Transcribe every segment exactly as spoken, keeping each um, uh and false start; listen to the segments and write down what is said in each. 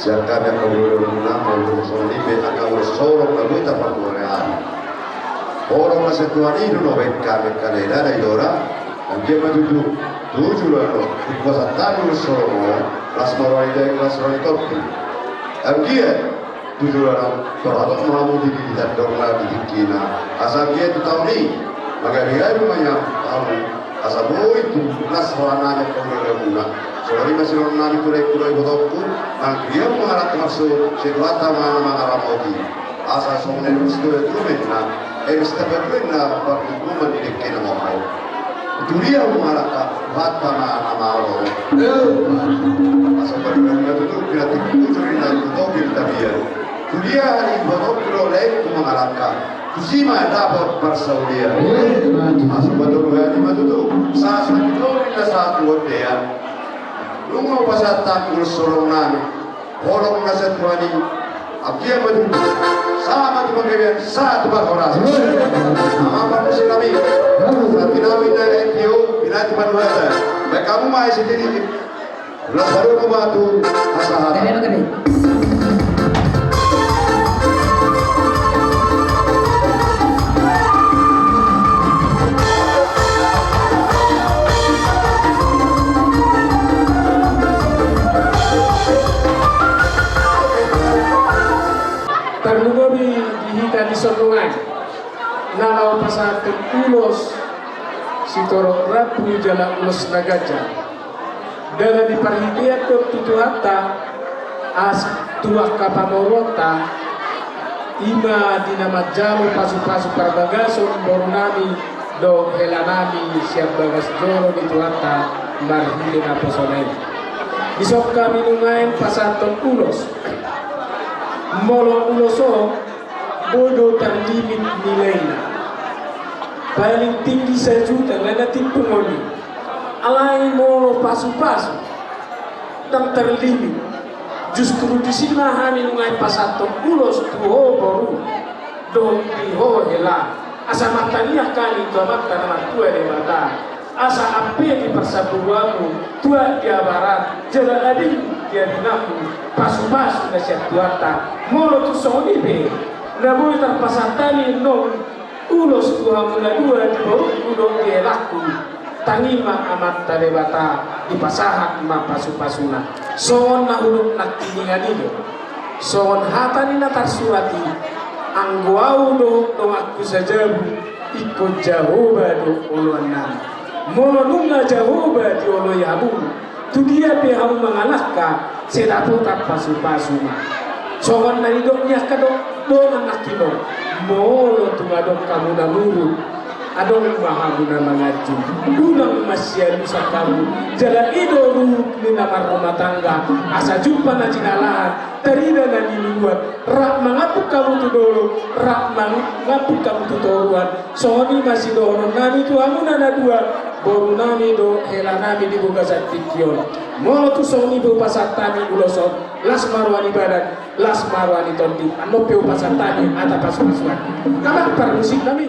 Sian hami angka ulos ni holong muna, molo tung songon i pe angka ulos holong na boi tarpatupa ari. Holong na sian Tuhan i do na baen hami angka na i da na i dora. Anggiat ma tutu tu joloan on, tu hupasahat hami ulos holong on, las ma roha ni daeng, las ma roha ni tondi. Anggiat tu joloan on, torop ma hamu di, di tandok na di tingkina. Asa anggiat tu taon i, manggabegabe ma hamu. Asa boi tu las roha nami angka ulos ni holong muna. Songon i ma sidohonon nami tu daengku dohot ibotongku, nang dia mangalangka marsogot, sai Tuhanta ma na mangaramoti. Asa songon i do sitio tu umbahen na, eh, sitio tu umbahen na, parlinggoman di dengke na mambahen. Tudia mangalangka, Tuhanta ma na mangaramoti. Asa paduahon ma tutu, pinantik bujur ninna tu topi ni tapian. Tudia ibotongku dohot daengku mangalangka, tusi ma dapot parsaulian. Asa patoluhon i ma tutu, sahat tu toru ninna sahat tu bontean. Nunga hupasahat hami ulos holong nami. Holong na sian Tuhan i. Anggiat ma tutu. Sahat tu panggabean, sahat tu parhorasan. Amang parmusik nami. Sahat tu inang nami, pinantik panuhatan. Baen hamu ma i sititi. Las paduahon ma tu hasahatan. Tarlumobi di hita di son nuaeng na laho pasahathon ulos sitorop rambu jala ulos na ganjang. Jala di parhitean dohot tu Tuhanta, asa tu angka pamoruonta, i ma di na manjalo pasupasu parbagason boru nami dohot hela nami sian bagas joro ni Tuhanta marhite naposona i. Dison hami nuaeng pasahathon ulos. Molo ulos on, boi do tarlimit nilaina. Paling tinggi sajuta, na na timpung on i. Alai molo pasupasu, ndang tarlimit. Justru disi ma hami nuaeng pasahathon ulos tu ho boru, dohot di ho hela. Asa martangiang hami tu Amanta na martua Debata. Asa ampe di parsamburuanmu, tuat di abaram, jala ading di adinganmu, pasupasu na sian Tuhanta. Molo tung songon i pe, na boi tarpasahat hami annon ulos tu hamu na dua di borungku dohot di helangku, tangi ma Amanta Debata, dipasahat ma pasupasuna. Songon na hudok nangkiningan i do. Songon hata ni na tarsurat i, anggo ahu dohot donganku sajabu, ingkon Jahowa do oloannami. Molo nunga Jahowa dioloi hamu, tudia pe hamu mangalangka, sai dapotan pasupasu ma. Songon na nidok ni angka do-, dongan nangkin on, molo tung adong hamu na muruk, adong ma hamu na manganju, unang masialusan hamu, jala i do ruhut ni na marrumah tangga, asa jumpa na jinalahan, tarida na niluluan, rap mangampung hamu tu dolok, rap mangampung hamu tu toruan. Songon i ma sidohonon nami tu hamuna na dua, boru nami dohot hela nami di bagasan tingki on. Molo tung songon i pe hupasahat hami ulos on, las ma roha ni badan, las ma roha ni tondi, annon pe hupasahat hami hata pasupasuan. Amang parmusik nami.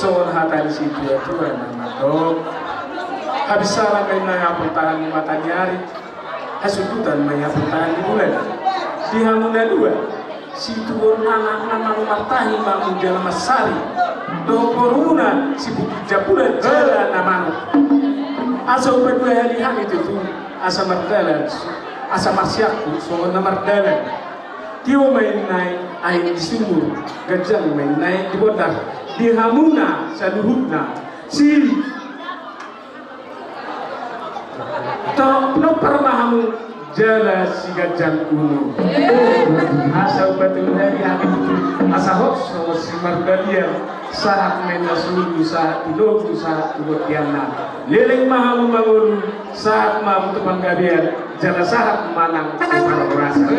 Songon hata ni situatua na mandok: Habinsaran ma inna i haportahan ni mata ni ari, hasundutan ma i haportahan ni bulan. Di hamu na dua, situan anak na manuk martahi ma hamu jala mansari, dohot borumuna si Bukit Jambulan jala na manuk. Asa upa dua hali hami tutu, asa mardalan, asa marsiangkup songon na mardalan. Tio ma inna i aek di sumur, ganjang ma inna i di bondar. Di hamuna saluhutna, si torop pinompar ma hamu jala siganjang umur. Asa upa tolu hali hami tutu, asa hot songon si Marbalian, sahat ma inna solu, sahat tu logu, sahat tu bonteanna. Leleng ma hamu mangolu, sahat ma hamu tu panggabean, jala sahat ma nang tu parhorasan.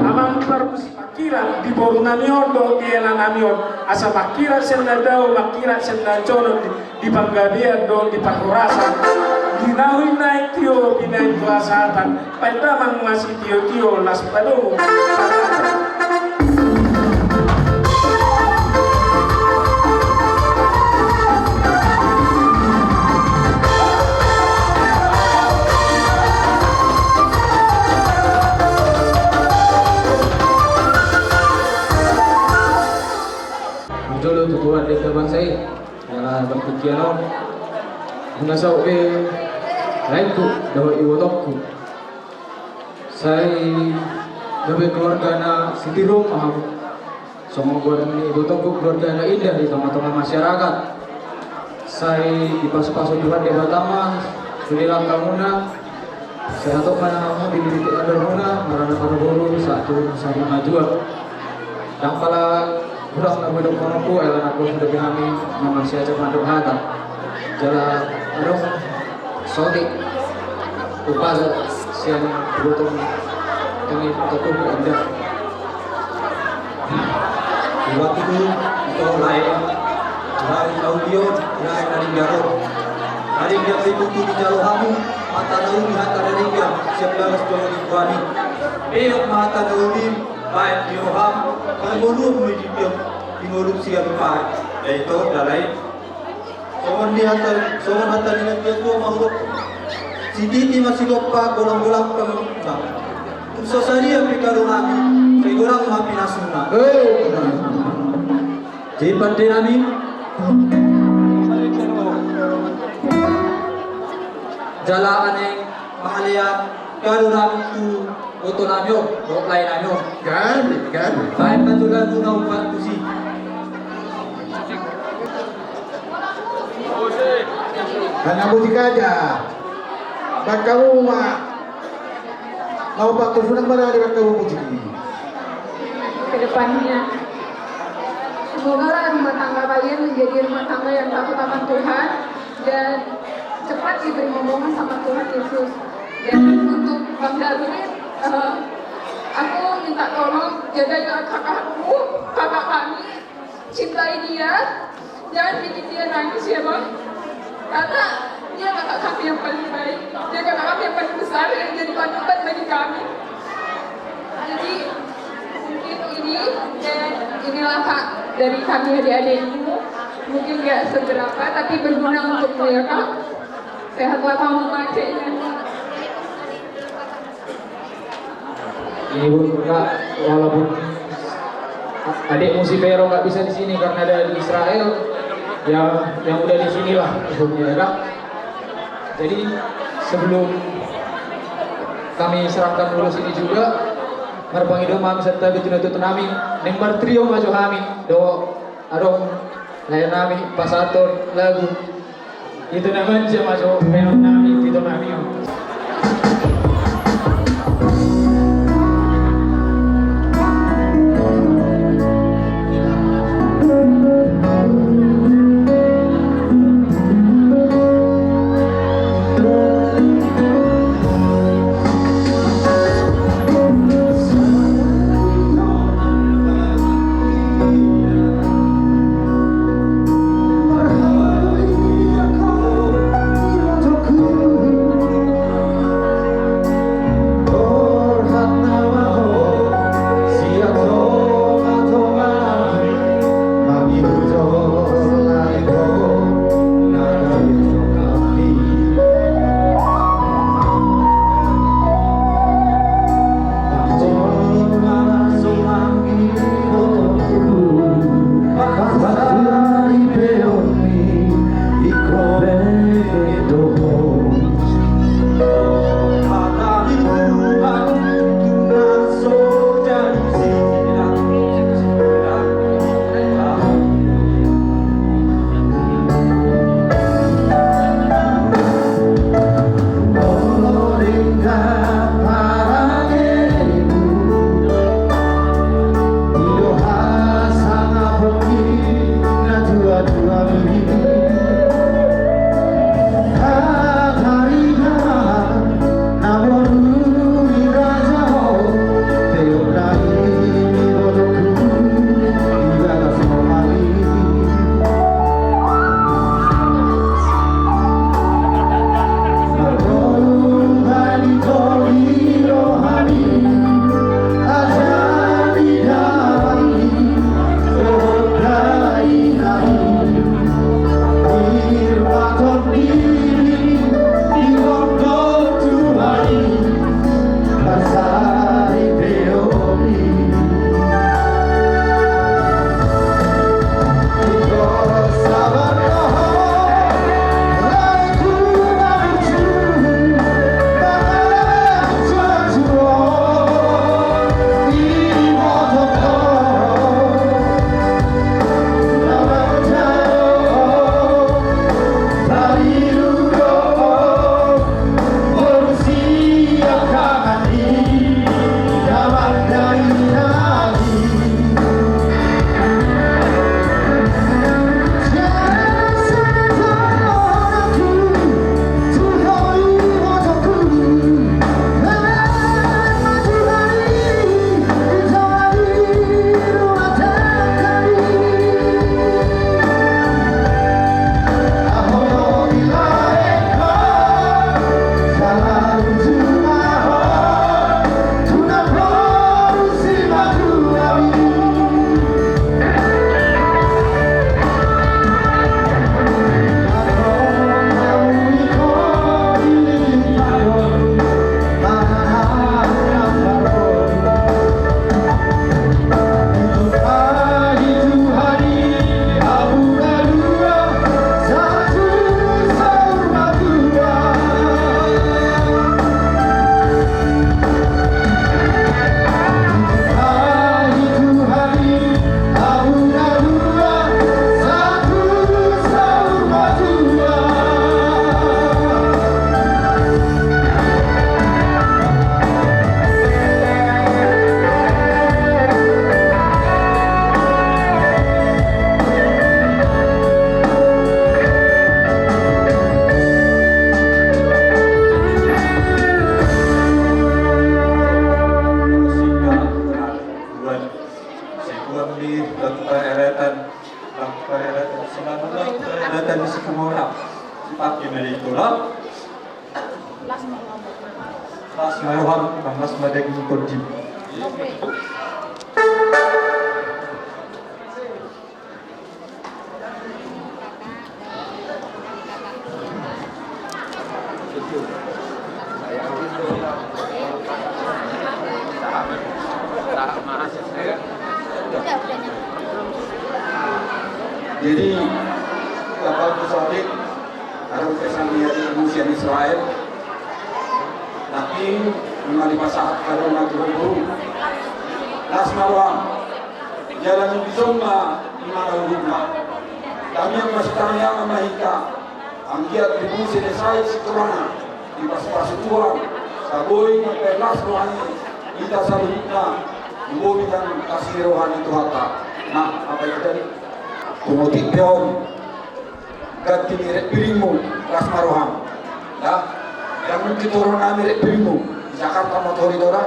Amang parmusik, mangkirap di boru nami on dohot di hela nami on, asa mangkirap sian na dao, mangkirap sian na jonok di, di panggabean dohot di parhorasan. Di na hinaek tio, binahen tu hasahatan, baen damang ma sitiotio, las padomu. Jolo tu Tuhan, dengke bangsa i, jala partingkian on, nunga saut be laengku dohot ibotongku. Sai gabe keluarga na sitiruon ma hamu. Songon goar ni ibotongku, keluarga na indah di tongatonga masyarakat. Sai dipasupasu Tuhan Debata ma sude langkamuna. Sai hatop ma nang hamu di titik andormuna, marana parboru sahat tu sahat na tua. Ndang pala hurang na boi dohononku, ala nangkin sude hami, memang siajak mandok hata. Jala adong sotik upazo sian ibotong hami, tokoh indah. Di waktu itu, ito lae, lae na uli on, lae na denggan on. Na denggan i tutu dijalo hamu, hata na uli, hata na denggan, sian bagas jolo di tuani. Beok ma hata na uli, baen di roham, parboruon ma i di tiop, di ngolum sian upa. Jadi ito, da lae. Songon ni hata, songon hata ni natuatua ma hudok. Sititi ma sigompa, golanggolang pangarahutna. Tung so sadia pe kado nami, sai godang ma pinasuna. Eh, pinasuna. Jadi pande nami. Jala ane mangalean kado nami tu boto nami on, dohot lae nami on. Gabe, gabe. Baen ma jolo lagu na umpat tusi. Karena musik aja. Baen hamu ma. Mau pak tusunan mana di baen hamu musik ini. Kedepannya, semoga lah rumah tangga kalian menjadi rumah tangga yang takut akan Tuhan dan cepat diberi momongan sama Tuhan Yesus. Dan untuk Bang Darwin, eh, aku minta tolong jagain kakakku, kakak kami, cintai dia, jangan bikin dia nangis ya Bang, karena dia kakak kami yang paling baik, dia kakak kami yang paling besar yang jadi panutan bagi kami. Jadi mungkin ini, dan inilah Kak dari kami adik-adikmu. Mungkin nggak seberapa, tapi berguna untukmu ya Kak. Sehatlah kamu makainya. Ini pun Kak, walaupun adikmu si Vero nggak bisa di sini karena ada di Israel, ya yang udah di sinilah, ya Kak. Jadi sebelum kami serahkan ulos ini juga, marpangido ma hami santabi tu natuatua nami, naeng martrio ma jo hami, dohot adong lae nami pasahathon lagu. Ito na manja ma jo baenon nami tu ito nami on. Datang di situ mau nak. Sipak di mana itu lah? Las ma roham, las ma daging tondi. Jadi, Bapak Musadik, harus pesan dia di Museum Israel. Tapi, memang dipasahat kalau nanti berburu. Las ma roham. Jala nunga dison ma imana urukna. Hami angka sitangiangan ma hita, anggiat dibusi ni sai sitorana, dipasupasu Tuhan, sai boi mamperlas roha ni hita saluhutna, lumobi nang asi ni roha ni Tuhanta. Nah, apa itu tadi? Tung otik pe on. Ganti ni rek piringmu, las ma roham. Ya, yang mungkin turun nami rek piringmu di Jakarta ma tori tora.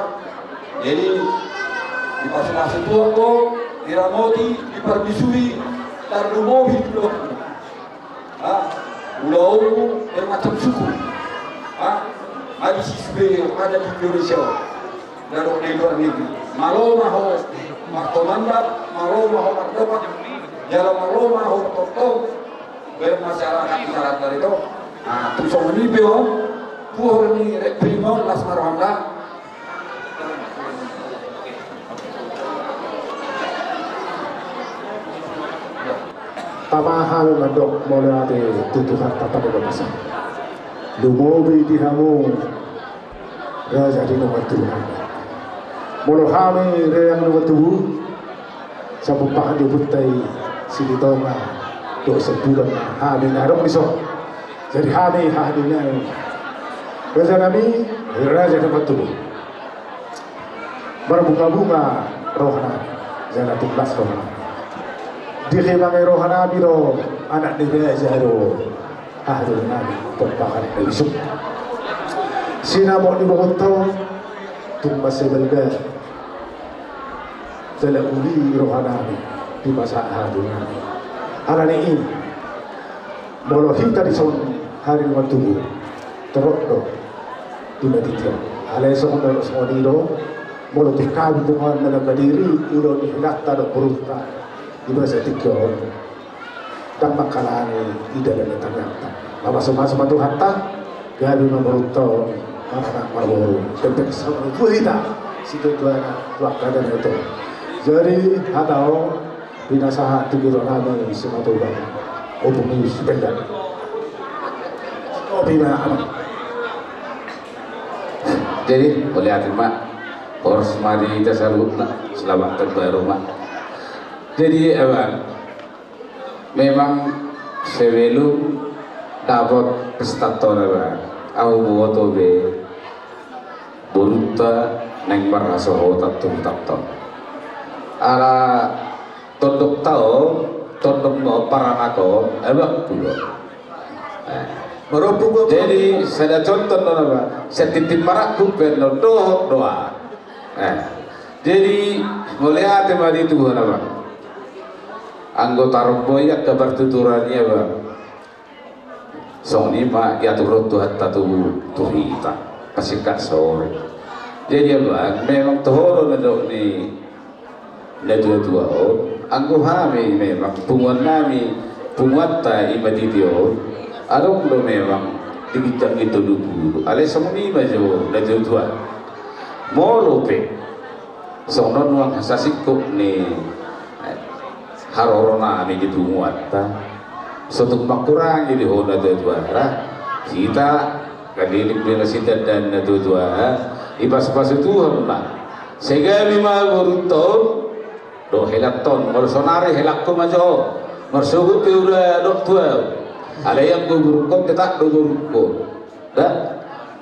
Jadi, dipasupasu Tuhan ho, diramoti, diparbisui, tarlumobi tu dohot. Ha? Ulaonmu bermacam suku. Ha? Adi si sude ada di Indonesia. Dadok di luar negeri. Malo ma ho martomandang, malo ma ho mardongan, jala malo ma ho martongtong. Bermasyarakat di sana tadi tu. Nah, tu songon i pe on, puhor ni rek piringmu, las ma roham da. Tama hami mandok mauliate tu Tuhanta pada bagasan. Lumobi di hamu raja di nongan tubu. Molo hami raja di nongan tubu, sapupahan di Buntai Silitonga dohot Sempudan hami na adong dison. Jadi hami hahadinami raja nami, raja di nongan tubu. Marbungabunga rohanami, jala tung las rohanami. Dihimangi rohanami do anak ni raja do haha do nami pompahan na bisuk. Sinamot ni bohonta on tung mansai balga jala uli rohanami di masa haha do nami. Alani i, molo hita dison haha di nongan tubu, torop do di madition. Alai songon na songon i do, molo tung hami punguan na madiri, ulaon ni helanta dohot borunta di bagasan tingki on, ndang manghalangi i dalan ni tangiangta. Mamasumasu ma Tuhanta, gabe ma borunta on marhaha marboru, penting songon i tu hita, situatuana tu angka dana itu. Jadi hata on, pinasahat tu guru nami Simatupang, Ompu Sipendang. Opi ma, Amang. Jadi, mauliate ma, horas ma di hita saluhutna, selamat tahun baru ma. Jadi, Abang, memang sebelum dapot pesta tona, Abang, ahu boto be, borunta naeng marhasohotan tu hutanta on. Ala tondongta on, tondong na paranak on, abangku do. Eh. Jadi sada contoh do na, Bang, sian tintin marangkup pe on dohot do ahu. Eh. Jadi mauliate ma di Tuhan, Abang. Anggo tarombo i angka partuturan i, Abang. Songon i ma diaturhon Tuhanta tu, tu hita pasingkat sore. Jadi, Abang, memang toho do na didok ni natuatua on, anggo hami memang punguan nami, punguanta i ma didok on, adong do memang di ginjang ni tolu pulu. Alai songon i ma jo natuatua. Molo pe songon on nuaeng sasingkop ni, eh, haroro nami di punguanta, so tung mangkurangi di ho natuatua, ra hita galilik di na sitandaan natuatua, dipasupasu Tuhan ma. Sai gabe ma borunta on dohot helanta on. Molo saonari helangku ma jo, marsogot pe ula dok tu ahu. Alai anggo borungkon tetap do borungkon. Da,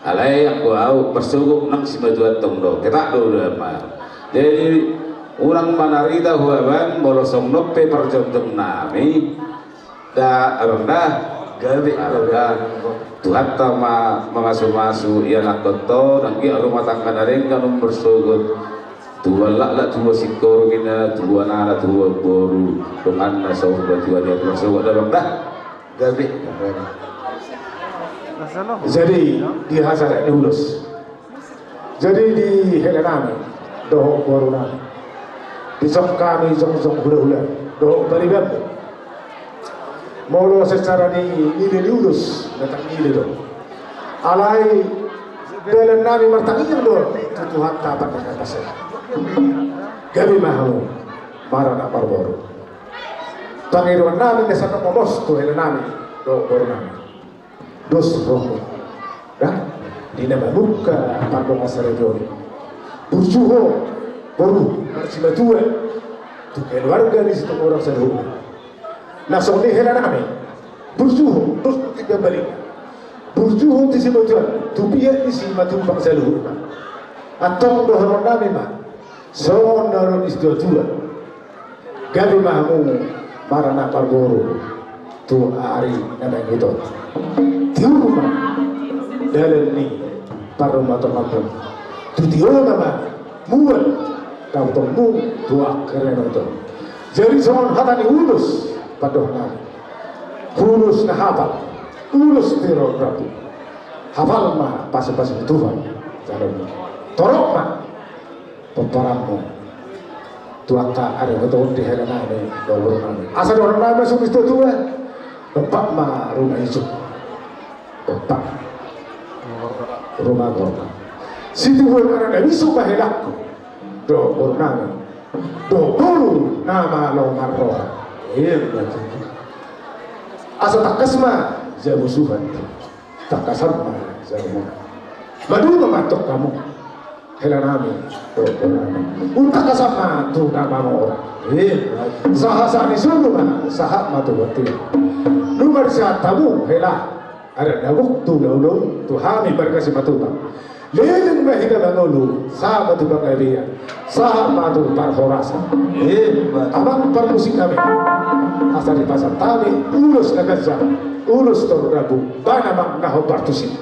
alai anggo ahu marsogot nang simatuanta on do, tetap do ula ma. Jadi unang manarita ho, Abang, molo songon on pe parjongjong nami. Da, Abang, da. Gabe, Abang, gabe, da. Tuhanta ma mamasumasu ianakhonta on, anggiat rumah tangga na denggan on marsogot. Tubuan laklak, tubuan singkoru ninna, tubuan anak, tubuan boru, donganna saur matua di ari marsogot damang da. Gabe. Jadi di hasara ni ulos. Jadi di hela nami dohot boru nami, di song hami jongjong hulahula dohot pariban. Molo secara ni nilai ni ulos, na tangnilai do. Alai dalan nami martangiang do tu Tuhanta Pardenggan Basa. Gabe ma hamu maranak marboru. Pangidoan nami na sandok mamos tu hela nami dohot boru nami. Dos rohmu da, di na mamungka pardongan saripeon. Burju ho boru marsimatua tu keluarga ni Situmorang saluhutna. Na songon i hela nami, burju ho dos tu tiga balik. Burju ho tu simatua tu pian ni Simatupang saluhutna. Antong dohonon nami ma songon na ro ni situatua. Gabe ma hamu maranak marboru tu ari na mangihut on. Tiur ma dalan ni parrumatonganmu. Tu tiona ma mual dapotonmu tu angka na mangihut on. Jadi songon hata ni ulos pandohan nami, ulos na hapal, ulos tiur rambu. Hapal ma pasupasu ni Tuhan. Jadi torop ma pomparanmu tu angka ari na mangihut on di hela nami dohot boru nami. Asa dohonon nami ma songon i tu Tuhan. Dompak ma ruma ijuk, dompak ruma gorga. Sitiruon anak na bisuk ma helangku dohot boru nami, dohot boru na malo marroha. Asa tangkas ma jabu suhat. Tangkasan ma jabu muna. Maduma ma antong hamu hela nami dohot boru nami. Umtangkasan ma tu na mamora. Sahat-sahat ni solu ma sahat ma tu bontean. Nunga disahat hamu hela adat na gok tu ulaon tu hami marga Simatupang. Leleng ma hita mangolu sahat ma tu panggabean, sahat ma tu parhorasan. Amang parmusik nami, asa dipasahat hami ulos na ganjang, ulos toru rambu. Bahen amang na hombar tusi.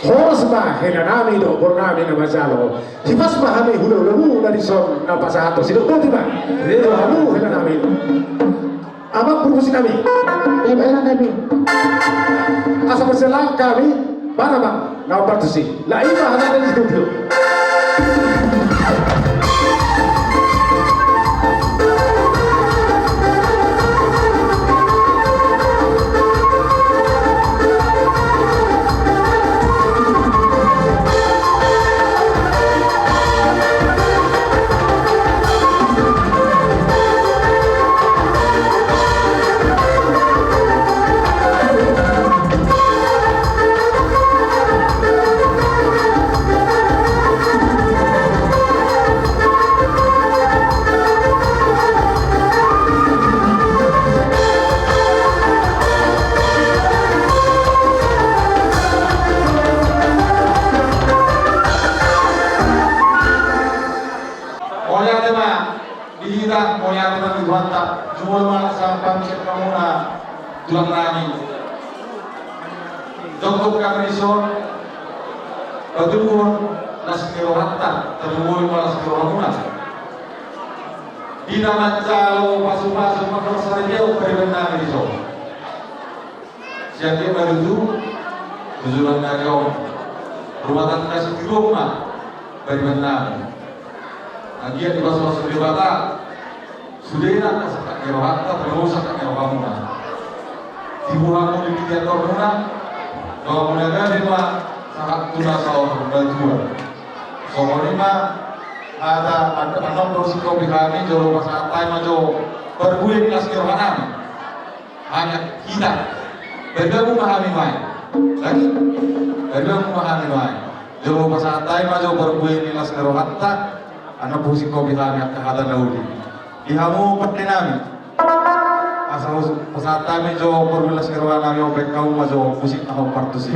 Horas ma hela nami dohot boru nami na manjalo. Hipas ma hami hulahulamu na dison na pasahathon sidok. Boti ma tu hamu hela nami. Amang parmusik nami. Ima hela nami. Asa marsilang hami, bahen amang na hombar tusi. Lae, ima hela nami di studio. Di hita mauliate ma di Tuhanta, jumolo ma las ni rohamuna, tulang nami. Jongjong hami dison, patuduhon las ni rohanta, tarlumobi ma las ni rohamuna. Di na manjalo pasupasu, marlas ni roha pariban nami dison. Sian dia ma tutu, tujuan nami on. Rumah tangga sitiruon ma pariban nami. Anggiat dipasupasu Debata sudena angka sangkap ni rohanta, tarlumobi sangkap ni rohamuna. Tibu hamu di pingkiranmuna, doa muna gabe ma sahat tu na saur matua. Songon i ma hata, annon do singkopi hami, jolo pasahat hami ma jo parbue ni las ni roha nami. Hanya kita. Parbue ma hami nuaeng. Lagi? Parbue ma hami nuaeng. Jolo pasahat hami ma jo parbue ni las ni rohanta. Annon do singkopi hami angka hata na uli. Di hamu pande nami. Asa pasahat hami jo parbue las ni roha nami, baen hamu ma jo musik na hombar tusi.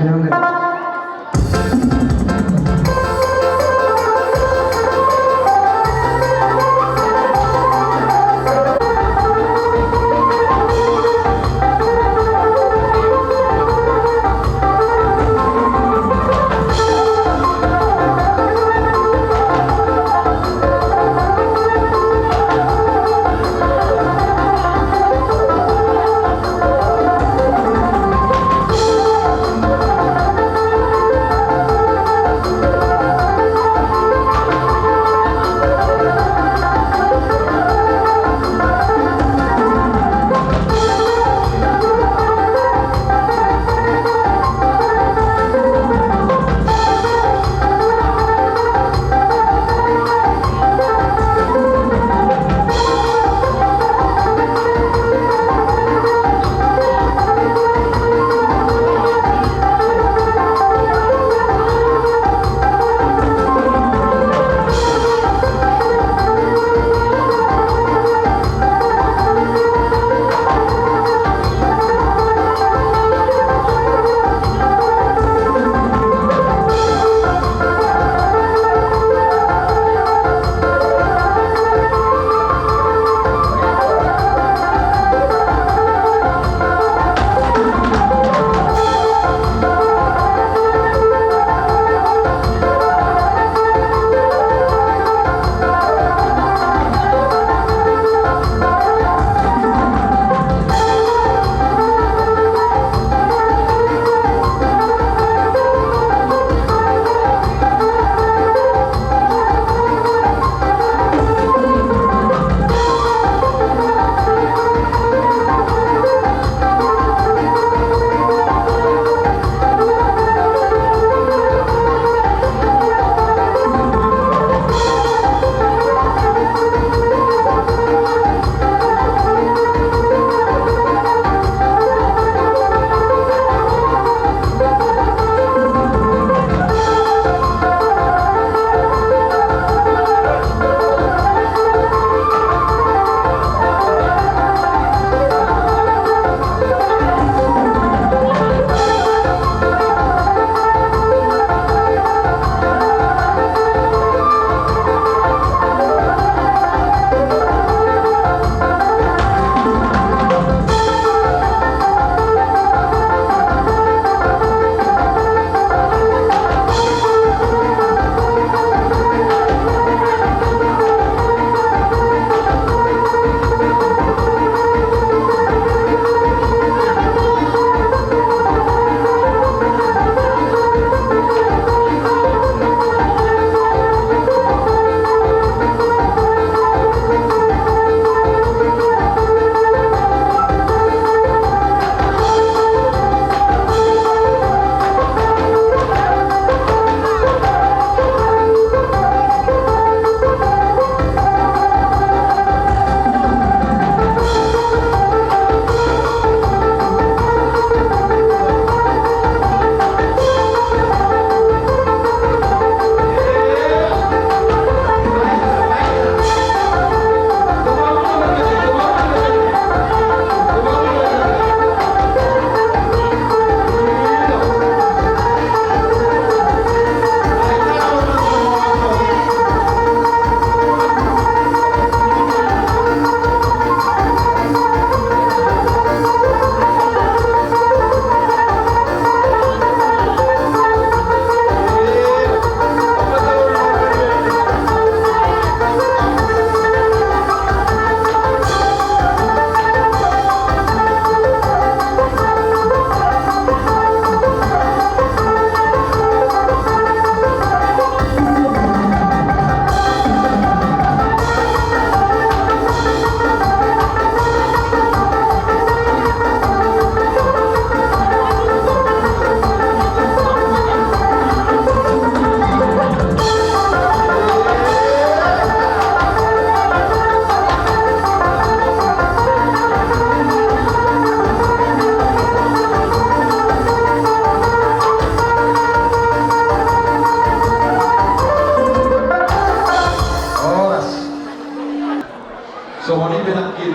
Songon i pe nangkin,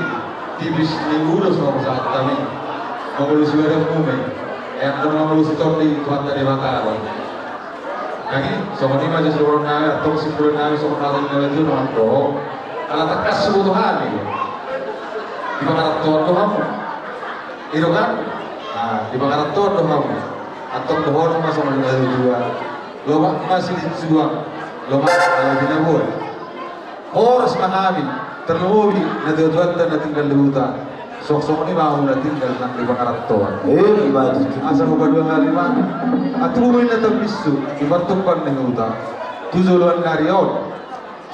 tipis ni ulos ma hupasahat hami. Mangolu sibadan muna i. Antong mangolu sitondi Tuhanta Debata do. Nangkin, songon i ma jolo sidohonon nami, antong simpulan nami songon hata ni na dua do. Ala tangkas huboto hami. Di pangarantoan do hamu. I do kan? Nah, di pangarantoan do hamu. Antong dohonon ma songon na dua. Lomak ma silinjuang, lomak ala binaboan. Horas ma hami, tarlumobi natuatuanta na tinggal di huta. Songon i ma hamu na tinggal nang di pangarantoan. Eh, ima tutu. Asa hupaduahali ma. Antong i na tambinsu, di partumpang ni huta. Tu joloan ni ari on.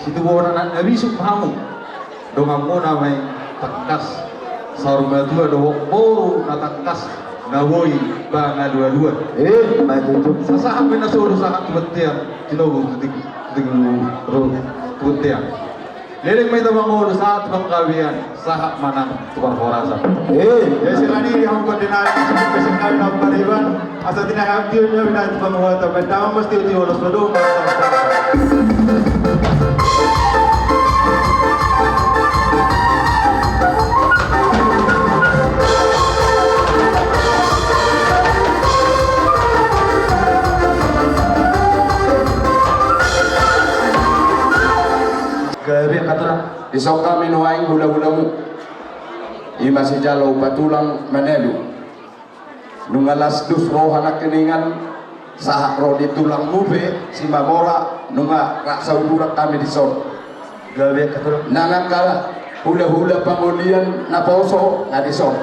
Situbuan anak na bisuk ma hamu. Donganmuna ma i tangkas. Saur matua dohot boru na tangkas. Na boi pangalualuan. Eh, ima tutu. Sasahat ma i na solu sahat tu bontean. Tinogu tu ting-, tu ting-, tu bontean. Leleng ma hita mangolu sahat tu panggabean, sahat ma nang tu parhorasan. Eh. Jadi sirani di hamu kondenari, sirani di hamu pariban, asa tinangan tiu nia bina tu panguhatan, benda mas tiu tiu los padung. Gabe katulang. Dison hami nuaeng hulahulamu. Ima sijalo upa tulang Manalu. Nunga las dos roha nangkiningan, sahat ro di tulangmu pe Simamora, nunga rap sauduran hami dison. Gabe katulang. Nang angka hulahula pangolian naposo na dison.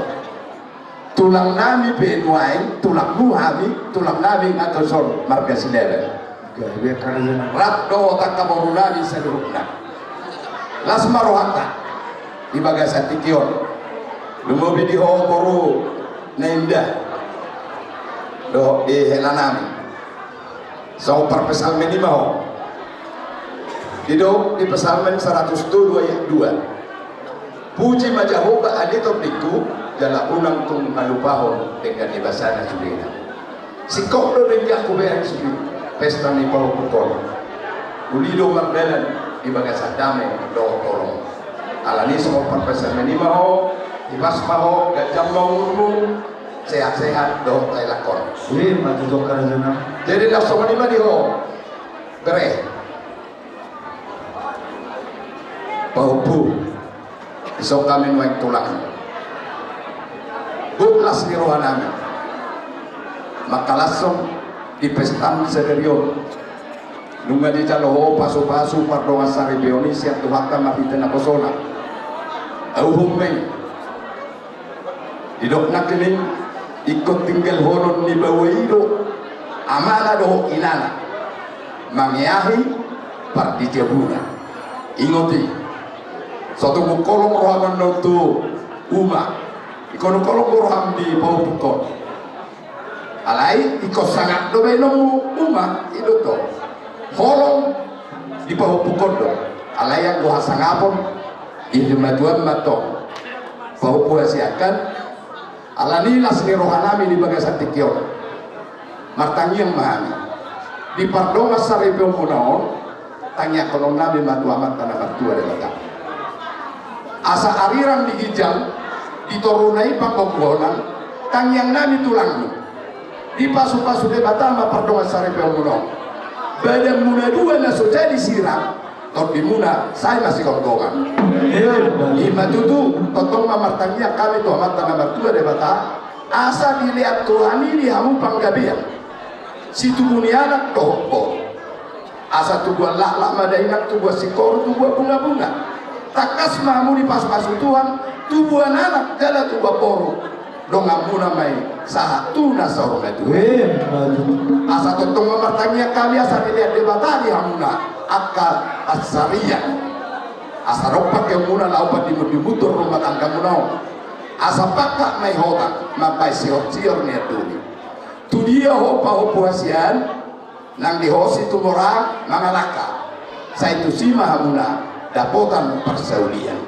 Tulang nami pe nuaeng, tulangmu hami, tulang nami nga dison marga Silaban. Gabe katulang. Rap dohot angka boru nami saluhutna. Las ma rohanta di bagasan tingki on. Lumobi di ho boru na indah dohot di hela nami. Songon parpsalmen i ma ho. Didok di Psalmen saratus tolu ayat dua. Puji ma Jahowa ale tondingku, jala unang tung malupahon denggan ni basana sudena. Singkop do dengganku bereng sude pesta ni pahompungkon. Uli do mardalan di bagasan dame dohot holong. Alani songon parpsalmen i ma ho, tipas ma ho, ganjang ma umurmu, sehat-sehat dohot taelak on. Ima tutu karajana. Jadi na songon i ma di ho. Bere. Pahompu. Dison hami nuaeng tulang. Buk las ni roha nami. Mangkalashon di pestam sadari on. Nunga dijalo ho pasupasu pardongan saripeon i sian Tuhanta marhite naposona. Uhum ma i. Didok nangkining ingkon tinggalhonon ni baoa i do amana dohot inana mangeahi pardijabuna. Ingot i. So tung holong roham annon tu uma. Ingkon holong do roham di pahompungkon. Alai ingkon sangap do baenonmu uma, i do tong. Holong di pahompungkon do. Alai anggo hasangapon di hatuaon ma tong. Pahompu hasian kan. Alani las ni roha nami di bagasan tingki on. Martangiang ma hami. Di pardongan saripeonmuna on. Tangiangkonon nami ma tu Amanta na martua Debata. Asa arirang di ginjang, di toruna i panggogonan, tangiang nami tulangmu. Dipasupasu Debata ma pardongan saripeonmuna on. Badanmuna dua na so jadi sirang, tondimuna sai masigomgoman. Ima tutu, tongtong ma martangiang hami tu Amanta na martua Debata, asa dilean Tuhan i di hamu panggabean. Situbu ni anak dohot boru. Asa tubuan laklak ma dainang, tubuan singkoru, tubuan bungabunga. Tangkas ma hamu dipasupasu Tuhan, tubuan anak jala tubuan boru. Donganmuna ma i sahat tu na saur matua. Asa tongtong ma martangiang hami asa dilean Debata di hamuna angka pansarian. Asa dompak eonmuna laho pandimundimun do rumah tanggamuna on. Asa pangkat ma i hotang mambahen sihorsior ni andoni. Tu dia ho pahompu hasian, nang di ho Situmorang mangalangka, sai tusi ma hamuna dapotan parsaulian.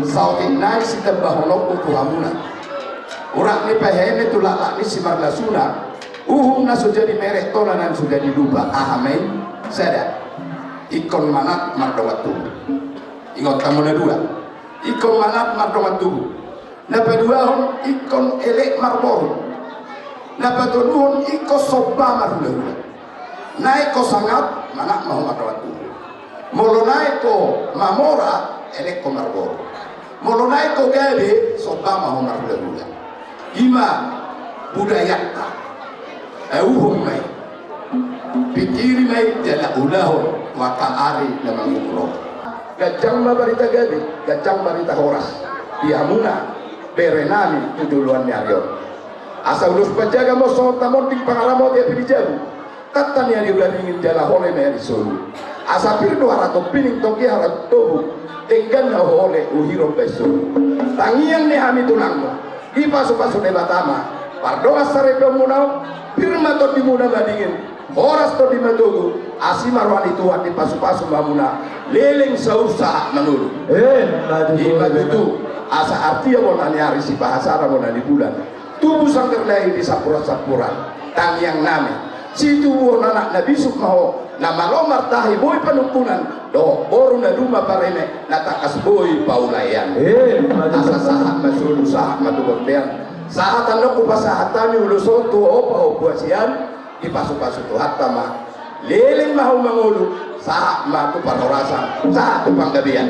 Saotik nai sitambahononku tu hamuna. Urat ni paheme tu laklak ni simarlasuna, uhum na so jadi merek tona nang so jadi lupa, aha ma i? Sada. Ingkon manat mardongan tubu. Ingot hamu na dua. Ingkon manat mardongan tubu. Na paduahon ingkon elek marboru. Na patoluhon ingkon somba marhulahula. Naeng ho sangap, manat ma ho mardongan tubu. Molo naeng ho mamora, elek ho marboru. Molo naeng ho gabe, somba ma ho marhulahula. I ma budayanta. Auhon ma i. Pingkiri ma i jala ulahon tu angka ari na mangihut ro. Ganjang ma barita gabe, ganjang barita horas di hamuna berenami tu joloan ni ari on. Asa ulos panjaga ma songon tamonding pangaramoti api di jabu. Tanta ni ari uda dingin jala hole ma i ari solu. Asa pir do haratompining, tonggi haratompu, denggan na huhole huhir umbahen solu. Tangiang ni hami tulangmu, dipasupasu Debata ma pardongan saripeonmuna on. Pir ma tondimuna madingin, horas tondimuna matogu, asi ma roha ni Tuhan, dipasupasu ma hamuna leleng saur sahat mangolu. Ima tutu. Asa artia bona ni ari, sipahasada bona ni bulan, tubu sanggar na i di sampuransampuran tangiangnami. Situbuhon anak na bisuk ma ho, na malo martahi boi panungkunan, dohot boru na duma pareme, na tangkas boi paulaean. Asa sahat ma solu, sahat ma tu bontean. Sahat annon hupasahat hami ulos on tu ho pahompu hasian. Dipasupasu Tuhanta ma, leleng ma ho mangolu, sahat ma tu parhorasan, sahat tu panggabean.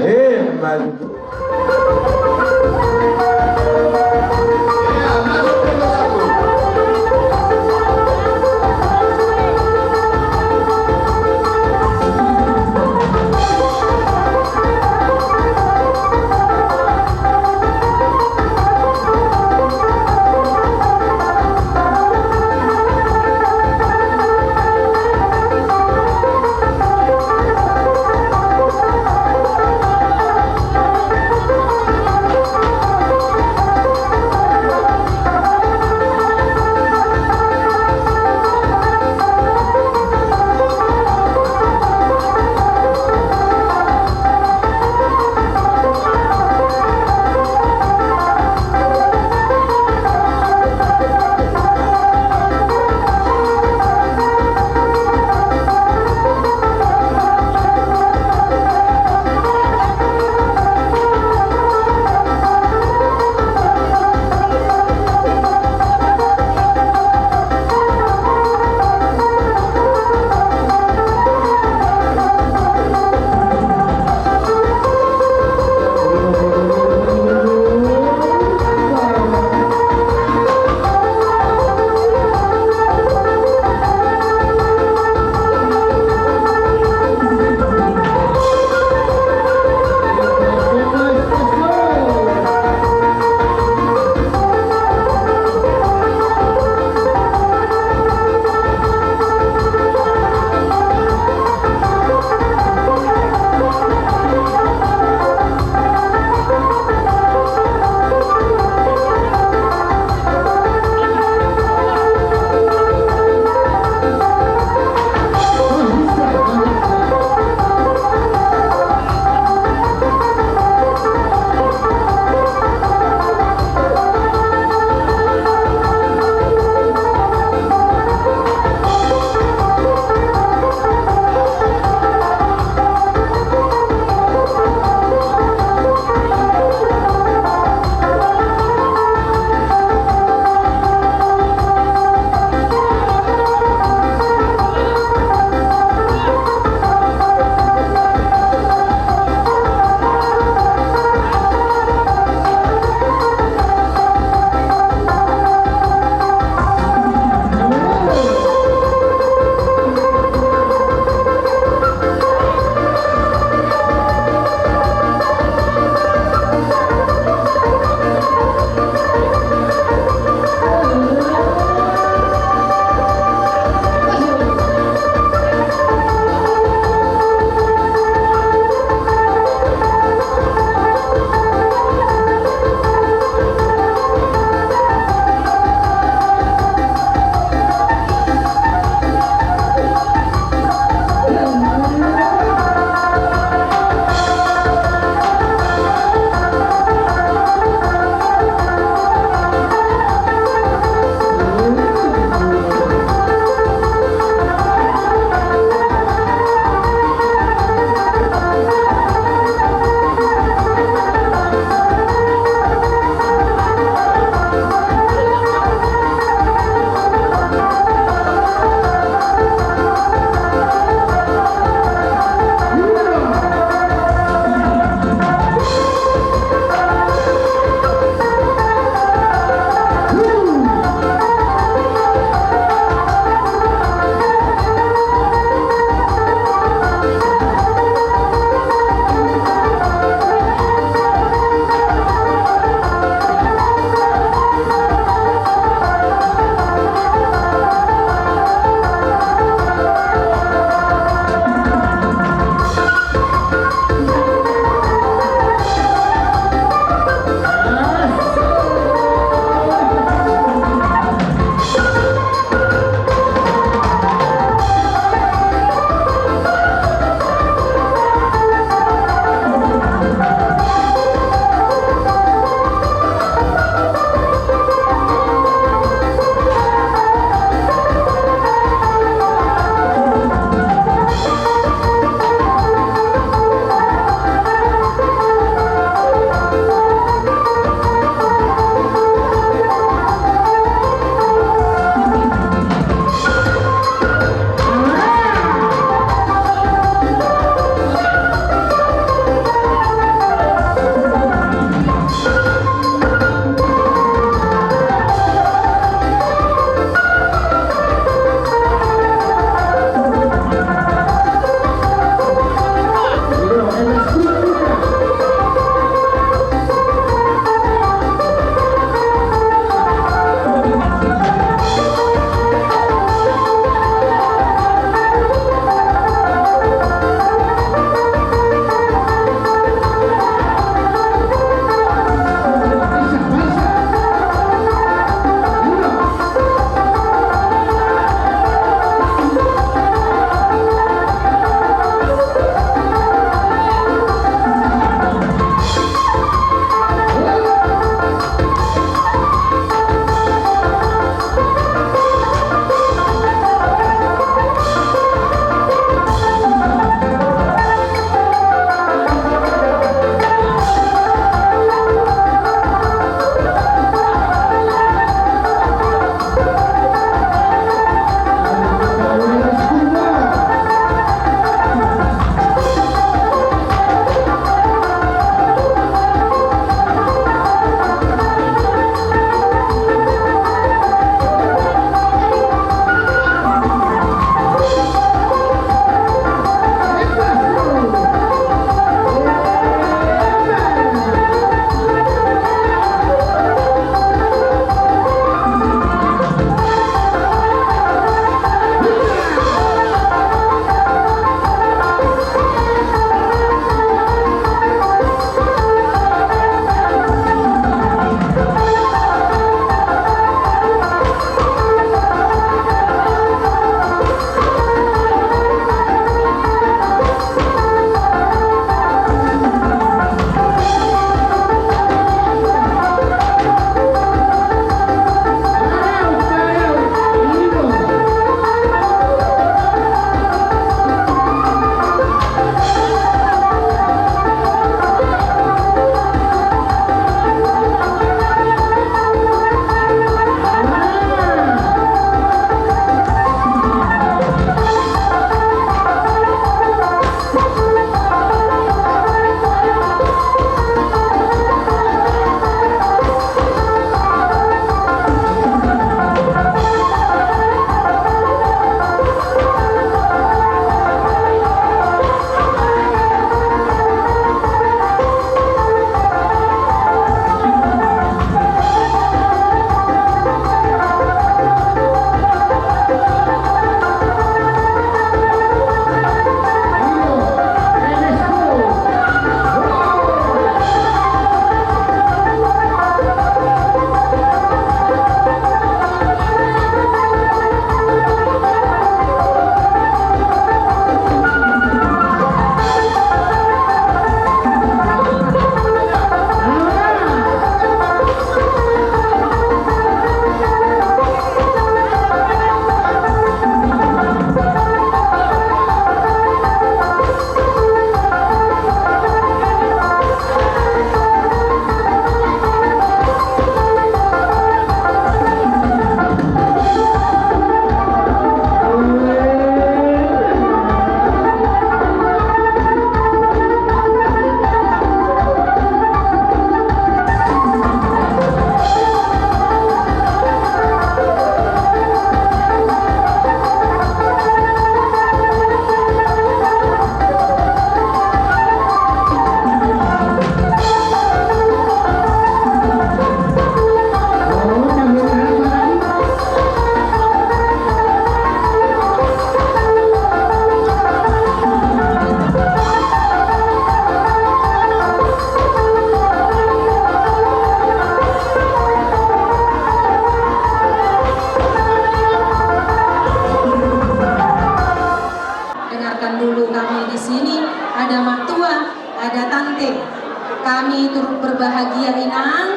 Turut berbahagia, Inang.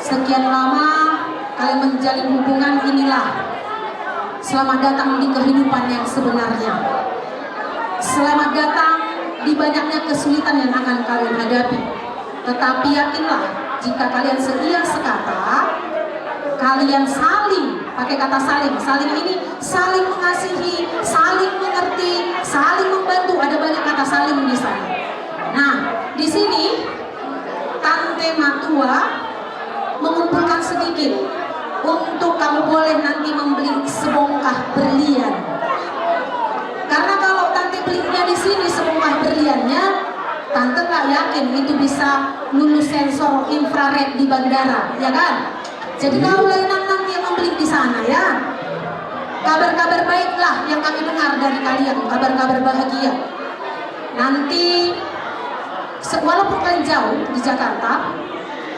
Sekian lama kalian menjalin hubungan, inilah. Selamat datang di kehidupan yang sebenarnya. Selamat datang di banyaknya kesulitan yang akan kalian hadapi. Tetapi yakinlah, jika kalian seiang sekata, kalian saling, pakai kata saling, saling ini saling mengasihi, saling mengerti, saling membantu. Ada banyak kata saling di sana. Nah, di sini Tante Matua mengumpulkan sedikit untuk kamu boleh nanti membeli sebongkah berlian. Karena kalau Tante belinya di sini sebongkah berliannya, Tante nggak yakin itu bisa lulus sensor infrared di bandara, ya kan? Jadi kalau Inang nanti yang membeli di sana, ya. Kabar-kabar baiklah yang kami dengar dari kalian, kabar-kabar bahagia. Nanti, se-, walaupun kalian jauh di Jakarta,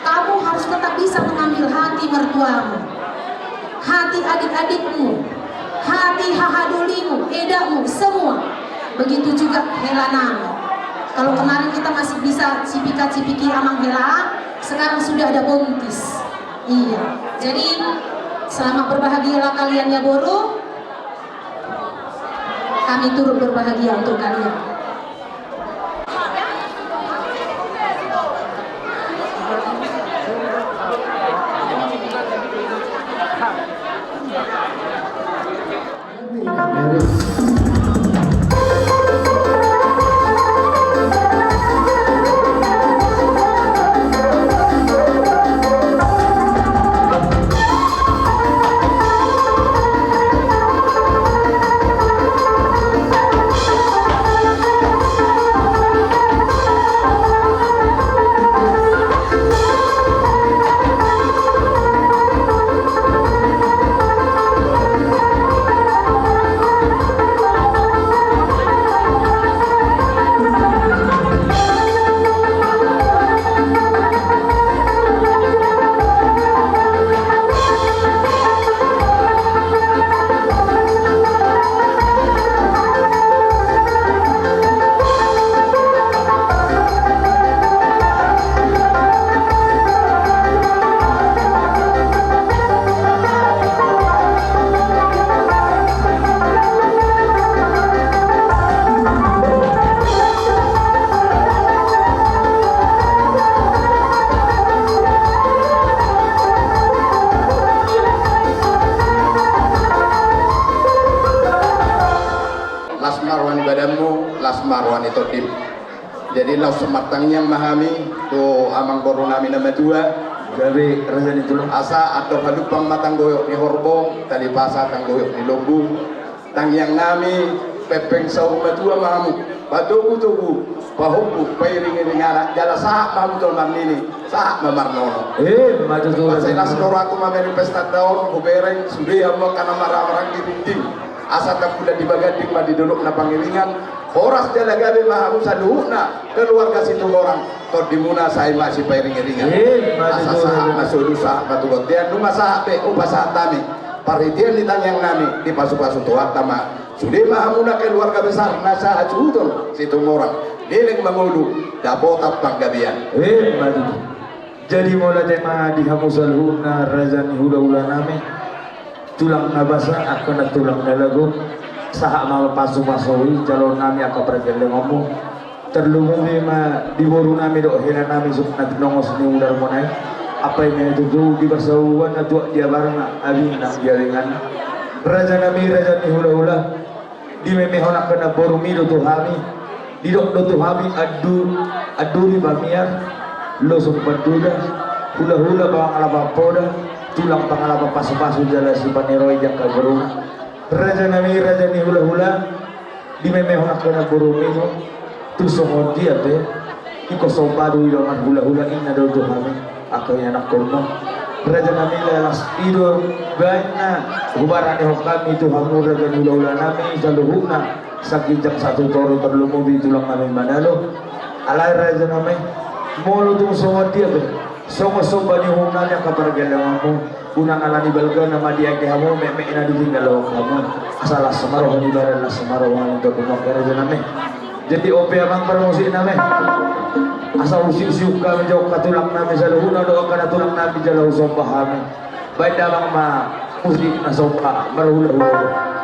kamu harus tetap bisa mengambil hati mertuamu, hati adik-adikmu, hati hahadolimu, edakmu, semua. Begitu juga hela nami. Kalau kemarin kita masih bisa cipika-cipiki amang hela, sekarang sudah ada bontis. Iya. Jadi, selamat berbahagialah kalian ya, boru. Kami turut berbahagia untuk kalian. Las ma roha ni badanmu, las ma roha ni tondim. Jadi laos martangiang ma hami tu amangboru nami na matua, gabe raja ni tulang, asa andor halumpang ma tanggoyok ni horbo, tali pasa tanggoyok ni lombu. Tangiang nami, pempeng saur matua ma hamu, patogutogu, pahompu, pairingiring anak, jala sahat ma hamu tu na marnini, sahat ma marnono. Eh, maju tu. Sai las do rohangku mamere pesta taon, hubereng, sude hamu angka na marhahamaranggi rinting. Asa tapulan di baganding ma di dolok na pangiringan, horas jala gabe ma hamu saluhutna keluarga Situmorang, tondimuna sai ma sipairingiringan. Eh, maju tu. Asa sahat ma solu, sahat ma tu bontean, nunga sahat be hupasahat hami. Parhitean ni tangiang nami, dipasupasu Tuhanta ma. Sude ma hamuna keluarga besar na sahasuhuton Situmorang, leleng mangolu, dapotan panggabean. Eh, maju tu. Jadi mauliate ma di hamu saluhutna raja ni hulahula nami, tulang na basa, angka na tulang na lago, sahat ma pasupasu i jaloon nami angka pargellengonmu. Tarlumobi ma di boru nami dohot hela nami, songon na tinongos ni udarmuna i. Ampai ma i tutu di parsabubuan na tuak di abarna, abing nang di abingan. Raja nami, raja ni hulahula, dimemehon angka namborumi do tu hami. Didok do tu hami andu-, anduri pamiar, losong panduda, hulahula pangalap poda, tulang pangalap pasupasu jala sipaniroi di angka boruna. Raja nami, raja ni hulahula, dimemehon angka namborumi do. Tung songon dia pe, ingkon somba do iba marhulahula, ninna do tu hami angka ianakhonmu. Raja nami, laos i do baen na hubaranehon hami tu hamu raja ni hulahula nami saluhutna, saginjang satu toru, tarlumobi tulang nami Manalo. Alai raja nami, molo tung songon dia pe, songon somba ni uhum nami angka pargellengonmu, unang ala ni balga na madiangke hamu, metmet na ditinggalhon hamu. Asa las ma roha ni badan, las ma roha ni tondim, raja nami. Jadi on pe amang parmusik nami. Asa husiuksiuk hami jo angka tulang nami saluhutna dohot angka na tulang nami jala husomba hami. Baen damang ma musik na somba marhulahula.